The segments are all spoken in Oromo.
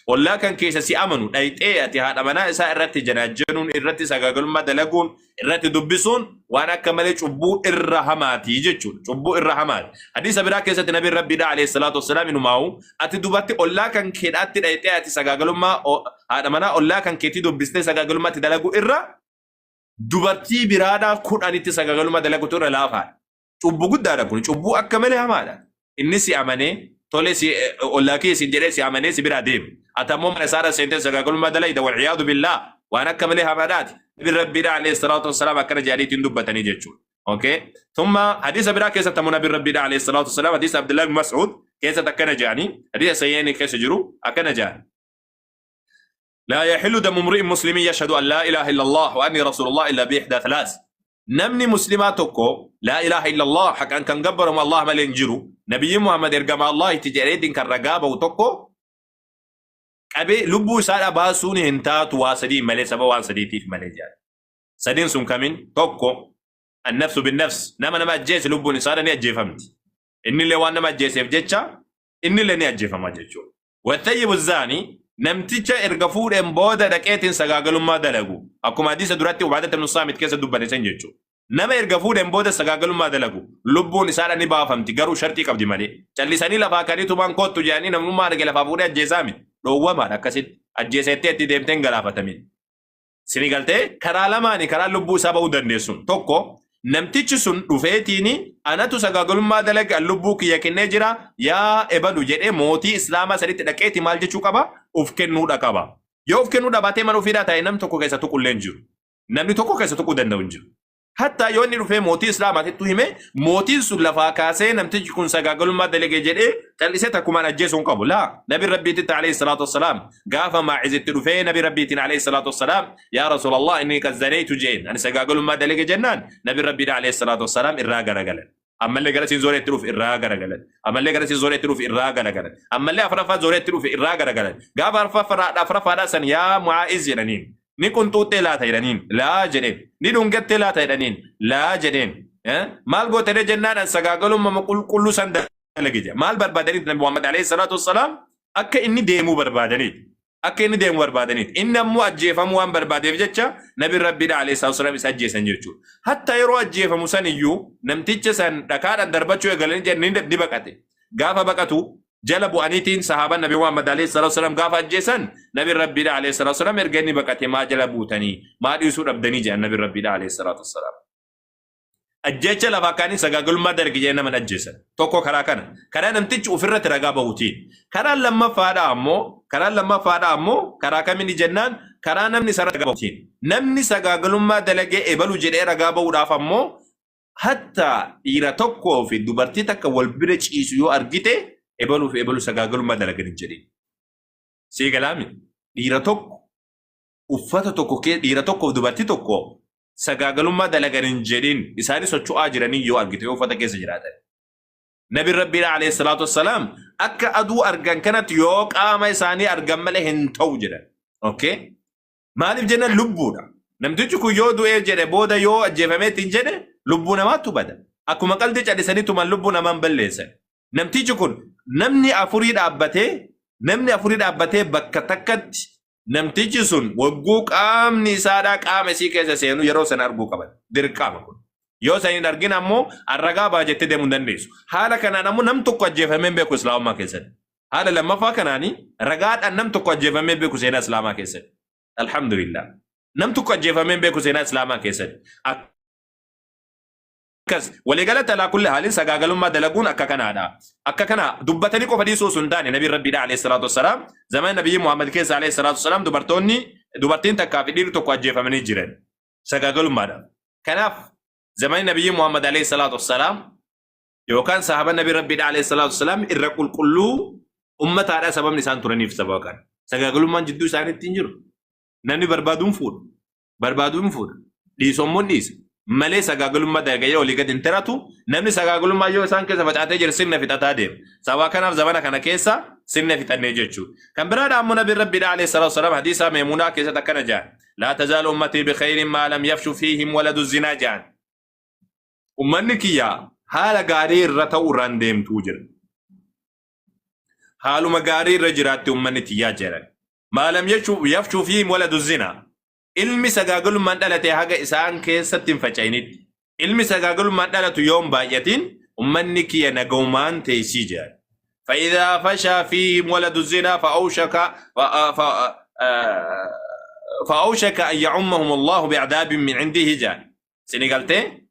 Ollaa kan keessa si amanu dhayxee ati haadha manaa isaa irratti janaajjanuun, irratti sagaagalummaa dalaguun, irratti dubbisuun waan akka malee cubbuu irra hamaatii jechuudha. Cubbuu irra hamaati. Hadiisa biraa keessatti Nabiin Rabbiidha alayhi salaatu wassalaam inumaa'u ati dubarti ollaa kan keedhaatti dhayxee ati sagaagalummaa haadha manaa ollaa kan keetii dubbistee sagaagalummaatti dalaguu irra dubartii biraadhaa 10tti sagaagalummaa dalagutu irra laafaadha. Cubbuu guddaadha kun. Cubbuu akka malee hamaadha. Inni si amanee tole si ollaa kee siin jedhee si amanee si biraa deema. Ati ammoo mana isaarra seentee sagaagalummaa dalayda walciyaadu billaa waan akka malee hamaadhaati. Nabi Rabbiidha alayhi salaatu wassalaam akkana jedhaniitiin dubbatanii jechuudha. Okay. Thumma hadiisa biraa keessatti ammoo Nabi Rabbiidha alayhi salaatu wassalaam hadiisa Abdullah bin Mas'ud keessatti akkana jedhanii hadiisa sayyeeni keessa jiru akkana jedhan. Laa yaxillu damu mri'in muslimin yashhadu an laa ilaaha illallah wa anni rasuulullah illa bi ihdaa thalaas. Namni muslimaa tokko laa ilaaha illallah haqaan kan gabbaramu Allah malee hin jiru nabiyyiin Muhammad ergamaa Allaahiti jedheetiin kan ragaa bahu tokko qabee lubbuu isaadhaa baasuun hin taatu waa sadii malee saba waan sadiitiif malee jedhan. Sadiin sun kamin? Tokko, annafsu binnafs, nama nama ajjeese lubbuun isaadha ni ajjeefamti. Innillee waan nama ajjeeseef jecha innillee ni ajjeefama jechuudha. Wattayyibu zaani, namticha erga fuudheen booda dhaqeetiin sagaagalummaa dalagu. Akkuma hadiisa duratti Ubaadata ibn Saamit keessa dubbate san jechuudha. Nama erga fuudheen booda sagaagalummaa dalagu lubbuun isaadha ni baafamti garuu sharxii qabdi malee. Callisanii lafaa kanii tumaan koottu jedhanii namummaa arge lafaa fuudhee ajjeesaa miti. Dhoowwamaadha akkasitti. Ajjeesettee itti deemtee hin galaafatamin. Sini galtee karaa lamaani karaa lubbuu isaa ba'uu dandeessun. Tokko namtichi sun dhufeetiini anatu sagaagalummaa dalage an lubbuu kiyya kennee jira yaa ebalu jedhee mootii islaamaa sanitti dhaqeeti maal jechuu qaba? Uf kennuudha qaba. Yoo uf kennuu dhabaatee mana ofiidhaa taa'e namni tokko keessa tuqullee hin jiru. Namni tokko keessa tuquu danda'u hin jiru. Hattaa yoo inni dhufee mootii Islaamaatittu hime mootiin sun lafaa kaasee namtichi kun sagaagalummaa dalage jedhee callisee takkumaan ajjeesuu hin qabu. Laa nabi Rabbiititti alayhi salaatu wassalaam gaafa Maa'izitti dhufee nabi Rabbiitiin alayhi salaatu wassalaam yaa Rasuulallah inni qad zanaytu jeen ani sagaagalummaa dalage jennaan nabi Rabbiidha alayhi salaatu wassalaam irraa garagalan. Ammallee gara siin zooree itti dhufe irraa garagalan. Ammallee gara siin zooree itti dhufe irraa garagalan. Ammallee afraffaa zooree itti dhufe irraa garagalan. Gaafa afraffaadhaa san yaa Mu'aa'iz jedhaniin. Ni qunxuuxxee laata jedhaniin. Laa jedheen. Ni dhungattee laata jedhaniin. Laa jedheen. Maal goote jennaan an sagaagalummaa qulqulluu san dalage jedha. Maal barbaadaniit Nabi Muhammad alayhi salaatu wassalaam akka inni deemuu barbaadaniit. Akka inni deemu barbaadaniit. Inni ammoo ajjeefamuu waan barbaadeef jecha Nabi Rabbiidha alayhi salaatu wassalaam isa ajjeesan jechuudha. Hatta yeroo ajjeefamu san iyyuu namticha san dhakaadhaan darbachuu eegalanii jedhan ni baqate. Gaafa baqatu jala bu'aniitiin sahaaban Nabi Muhammad alayhi salaatu wassalaam gaafa ajjeesan Nabi Rabbiidha alayhi salaatu wassalaam erga inni baqate maa jala buutanii maa dhiisuu dhabdanii jedhan Nabi Rabbiidha alayhi salaatu wassalaam. Ajjeecha lafaa kaanii sagaagalummaa dargi jedhee nama hin ajjeesan. Tokko karaa kana. Karaa namtichi ofirratti ragaa bahutiin. Karaan lammaffaadhaa ammoo karaan lammaffaadhaa ammoo karaa kamiini jennaan karaa namni isa ragaa bahutiin. Namni sagaagalummaa dalagee ebalu jedhee ragaa bahuudhaaf ammoo hatta dhiira tokkoo fi dubartii takka wal bira ciisu yoo argite ebaluu fi ebalu sagaagalummaa dalagan hin jedhin. Sii galaami? Dhiira tokko uffata tokko dhiira tokkoof dubartii tokko sagaagalummaa dalagan hin jedhin isaanii socho'aa jiranii yoo argite yoo uffata keessa jiraatan. Nabi Rabbiidha alayhi salaatu wassalaam akka aduu argan kanatti yoo qaama isaanii argan malee hin ta'u jedhan. Okay? Maaliif jenna lubbuudha. Namtichi kun yoo du'ee jedhe booda yoo ajjeefamee ittiin jedhe lubbuu namaatu bada. Akkuma qalbii callisanii tuman lubbuu namaan balleessan. Namtichi kun namni afurii dhaabbatee namni afurii dhaabbatee bakka takkatti Namtichi sun wagguu qaamni isaadhaa qaama isii keessa seenu yeroo sana arguu qaban. Dirqama kun. Yoo san hin argin ammoo an ragaa ba'a jettee deemuu hin dandeessu. Haala kanaan ammoo nam tokko ajjeefamee hin beeku Islaamummaa keessatti. Haala lammaffaa kanaani ragaadhaan nam tokko ajjeefamee hin beeku seenaa Islaamaa keessatti. Alhamdulillah. Nam tokko ajjeefamee hin beeku seenaa Islaamaa keessatti. Akkas waliigalatti alaa kulli haalin sagaagalummaa dalaguun akka kanaadha. Akka kana dubbatanii qofa dhiisuu osoo hin taane nabiin Rabbiidha alayhi salaatu wassalaam zamana nabiyyi Muhammad keessa alayhi salaatu wassalaam dubartoonni dubartiin takkaa fi dhiirri tokko ajjeefamanii jiran sagaagalummaadha. Kanaaf zamani nabiyyi Muhammad alayhi salaatu wassalaam yookaan sahaaba nabii Rabbiidha alayhi salaatu wassalaam irra qulqulluu ummataadha sababni isaan turaniif sababa kana. Sagaagalummaan jidduu isaaniitti hin jiru. Namni barbaaduun fuudha. Barbaadu hin fuudha. Dhiisu ammoo hin dhiisa. Malee sagaagalummaa dalagee olii gadi hin tiratu. Namni sagaagalummaa yoo isaan keessa facaatee jiru sirna fixataa deema. Sababa kanaaf zamana kana keessa sirna fixannee jechuudha. Kan biraadha ammoo Nabiin Rabbiidha alayhi salaatu wasalaam hadiisa Meemuunaa keessatti akkana jedhan. Laa tazaalu ummatii bikhayrin maa lam yafshu fiihim waladu zinaa jedhan. Ummanni kiyya haala gaarii irra ta'uu irraan deemtuu jira. Haaluma gaarii irra jiraatti ummanni tiyyaa jedhan. Maalam yafshuu fiihim waladu zinaa. Ilmi sagaagalummaan dhalate haga isaan keessatti hin faca'initti. Ilmi sagaagalummaan dhalatu yoo hin baay'atin ummanni kiyya nagaumaan teessii jedhan. فإذا فشى فيهم ولد الزنا فأوشك أن يعمهم الله بعذاب من عنده جان. Sinigaltee?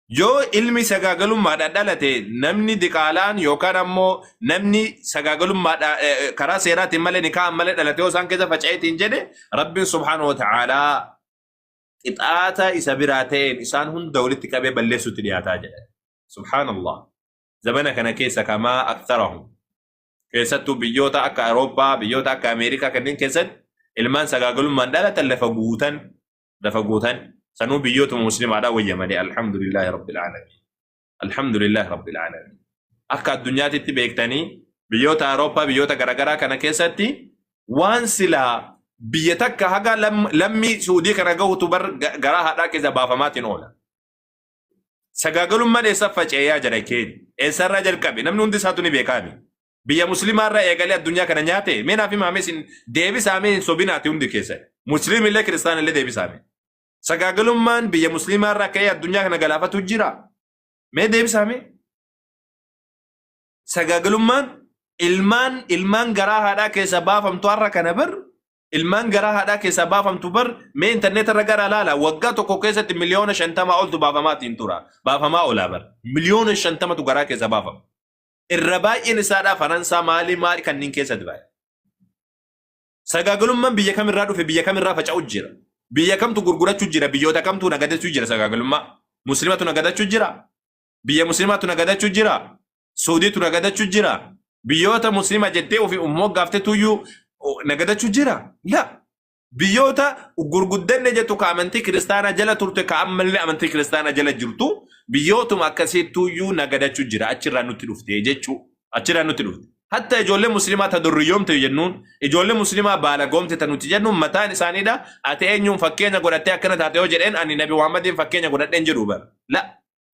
Yoo ilmi sagaagalummaadhaan dhalate, namni diqaalaan yookaan ammoo namni sagaagalummaadhaan karaa seeraatiin malee, nikaan malee dhalate yoo isaan keessa faca'eetiin jedhe, Rabbiin subhaanahu wa ta'aalaa qixaata isa biraa ta'een isaan hunda walitti qabee balleessuutti dhiyaataa jedha. Subhaanallah. Zamana kana keessa kamaa aktharahum. Keessattuu biyyoota akka Awurooppaa, biyyoota akka Ameerikaa kanneen keessatti ilmaan sagaagalummaan dhalatan lafa guutan, lafa guutan. Sanuu biyyoota muslimaadhaa wayya malee. Alhamdulillahi rabbil aalamiin. Alhamdulillahi rabbil aalamiin. Akka addunyaatitti beektanii, biyyoota Awurooppaa, biyyoota garaagaraa kana keessatti waan silaa biyya takka haga lammii Suudii kana gahutu bar garaa haadhaa keessa baafamaatiin oola. Sagaagalummaan eessa faca'ee jira keenya? Eessarraa jalqabe? Namni hundi isaatu ni beekaami. Biyya musliimaarraa eegalee addunyaa kana nyaate. Mee naaf himaa, isin deebisaamee, hin sobinaati hundi keessan. Musliim illee kiristaan illee deebisaame. Sagaagalummaan biyya musliimaarraa ka'ee addunyaa kana galaafatu jira. Mee deebisaame. Sagaagalummaan ilmaan garaa haadhaa keessa baafamtu har'a kana bar, ilmaan garaa haadhaa keessa baafamtu bar. Mee intarneet irra gara laala, waggaa tokko keessatti 50,000,000 oltu baafamaatiin tura, baafamaa oolaa bar. 50,000,000tu garaa keessa baafama. Irra baay'een isaadhaa Faransaa, maali maali kanneen keessatti baay'ee. Sagaagalummaan biyya kamirraa dhufe? Biyya kamirraa faca'u jira? Biyya kamtu gurgurachuu jira? Biyyoota kamtu nagadachuu jira sagaagalummaa? Muslimatu nagadachuu jira? Biyya muslimaatu nagadachuu jira? Suudiitu nagadachuu jira? Biyyoota muslima jettee ofii moggaaftee tuyyuu nagadachuu jira? La. Biyyoota gurguddanne jettu ka amantii kiristaanaa jala turte, ka ammallee amantii kiristaanaa jala jirtu, biyyootuma akkasiittuyyuu nagadachuu jira. Achirraa nutti dhufte jechuu, achirraa nutti dhufte. Hatta ijoollee musliimaa ta durriyyoomte jennuun, ijoollee musliimaa baalagoomte ta nuti jennuun, mataan isaaniidha. Ati eenyuun fakkeenya godhattee akkana taate yoo jedheen, ani Nabi Muhammadiin fakkeenya godhadheen jedhu bara. La,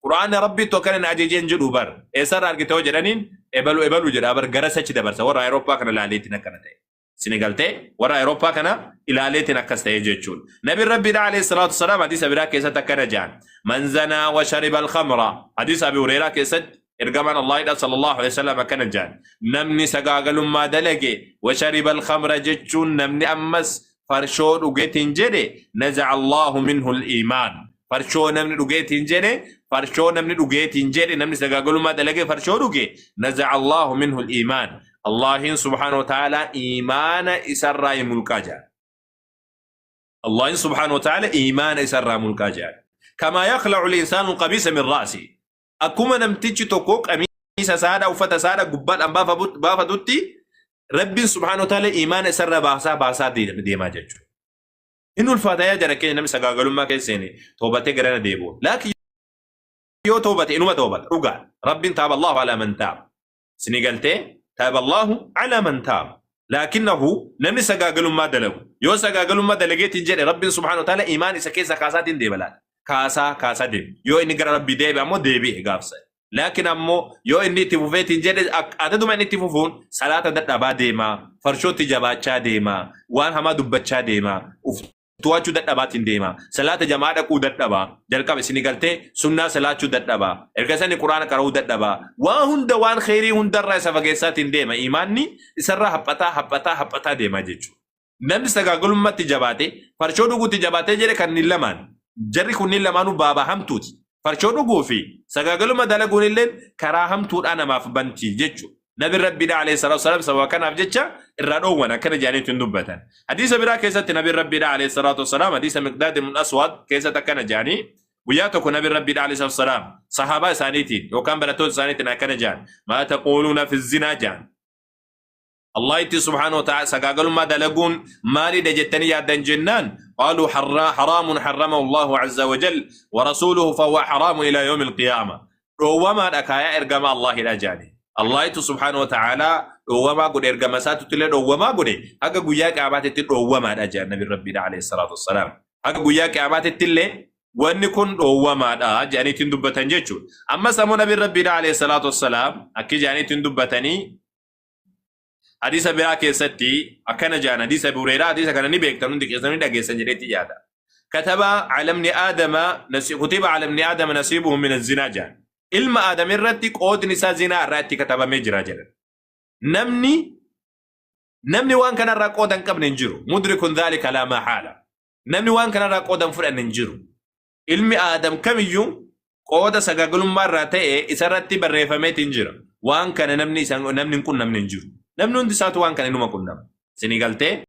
Quraana Rabbiitu akkana na ajajeen jedhu bar. Eessarraa argite yoo jedhaniin, ebalu ebalu jedha bar, gara sachi dabarsa. Warra Awurooppaa kana ilaaleetiin akkana ta'e. Sinigaltee? Warra Awurooppaa kana ilaaleetiin akkas ta'e jechuudha. Nabi Rabbiidha alayhi salaatu wasalaam hadiisa biraa keessatti akkana jedhan. Man zanaa wa shariba al-khamra. Hadiisa Abi Hureyraa keessatti ergamaan Allaahidha sallallahu alaihi wasallam akkana jedhan. Namni sagaagalummaa dalage, wa shariba al-khamra jechuun namni ammas farshoo dhugeetiin jedhe, naza'a Allahu minhu al-iimaan. Farshoo namni dhugeetiin jedhe, farshoo namni dhugeetiin jedhe, namni sagaagalummaa dalage farshoo dhuge, naza'a Allahu minhu al-iimaan. Allahin subhaanahu wa ta'ala iimaana isarraa hin mulqaa jedha. Allahin subhaanahu wa ta'ala iimaana isarraa mulqaa jedha. Kamaa yakhla'u al-insaanu al-qamiisa min ra'si. Akkuma namtichi tokko qamiisa isaadha, uffata isaadha gubbaadhaan baafatutti, Rabbiin subhaanahu wa ta'ala iimaana isarraa baasaa baasaa deemaa jechuudha. Hin ulfaata yaa jara keenya, namni sagaagalummaa keessa seene toobatee garana deebi'u. Laakiin yoo toobate inuma toobata dhugaa. Rabbiin taaba Allahu alaa man taaba. Sini galtee? Taaba Allahu alaa man taaba. Laakinnahu namni sagaagalummaa dalagu yoo sagaagalummaa dalageetiin jedhe, Rabbiin subhaanahu wa ta'ala imaan isa keessa kaasaatiin deema laata. Kaasaa kaasaa deema. Yoo inni gara Rabbii deebi'e ammoo deebi'e gaafsa. Laakiin ammoo yoo inni itti fufeetiin jedhe, adaduma inni itti fufuun salaata dadhabaa deema, farshootti jabaachaa deema, waan hamaa dubbachaa deema, uf to'achuu dadhabaatiin deema, salaata jamaa dhaquu dadhaba, jalqaba isin galtee sunnaa salaachuu dadhaba, erga sani Quraana qara'uu dadhaba, waa hunda, waan kheyrii hundarraa isa fageessaatiin deema, imaanni isarraa haphataa haphataa haphataa deema jechuudha. Namni sagaagalummaatti jabaate, farshoo dhuguutti jabaatee jedhe, kanneen lamaan, jarri kunniin lamaanuu baabaa hamtuuti. Farshoo dhuguu fi sagaagalummaa dalaguun illee karaa hamtuudhaa namaaf banti jechuudha. Nabi Rabbiidha alayhi salaatu wasalaam sababa kanaaf jecha irraa dhoowwan, akkana jedhaniitu hin dubbatan. Hadiisa biraa keessatti Nabi Rabbiidha alayhi salaatu wasalaam, hadiisa Miqdaad ibn Aswad keessatti akkana jedhanii, guyyaa tokko Nabi Rabbiidha alayhi salaatu wasalaam sahaabaa isaaniitiin yookaan barattoota isaaniitiin akkana jedhan: maa taquuluuna fi zinaa jedhan. Allah itti subhaanahu wa ta'ala sagaagalummaa dalaguun maalidha jettanii yaaddan jennaan, qaaluu haraamun harramahu Allahu azza wa jal wa rasuuluhu fahuwa haraamun ila yawmi alqiyaama. Dhoowwamaadha kaayaa ergama Allahidha jedhani. Allah itti subhaanahu wa ta'ala dhoowwamaa godhe, ergama isaatitti illee dhoowwamaa godhe, haga guyyaa qiyaamaatitti dhoowwamaadha jedhan Nabi Rabbiidha alayhi salaatu wassalaam. Haga guyyaa qiyaamaatitti illee wanni kun dhoowwamaadha jedhaniitiin dubbatan jechuudha. Ammas ammoo Nabi Rabbiidha alayhi salaatu wassalaam akki jedhaniitiin dubbatanii. Hadiisa biraa keessatti akkana jedhan, hadiisa Abu Hureyraa, hadiisa kana ni beektan, hundi keessan ni dhageessan jedheetti yaada. Kataba alamni aadama kutiba alamni aadama nasiibuhu min zinaa jedhan. Ilma aadam irratti qoodni isaa zinaa irraa itti katabamee jira jedhan. Namni waan kanarraa qooda hin qabne hin jiru. Mudrikun dhaalika laa mahaala. Namni waan kanarraa qooda hin fudhanne hin jiru. Ilmi Aadam kamiyyuu qooda sagaagalummaa irraa ta'e isarratti barreeffameetiin jira. Waan kana namni hin qunnamne hin jiru. Namni hundi isaatu waan kana inuma qunnama. Isinii galtee?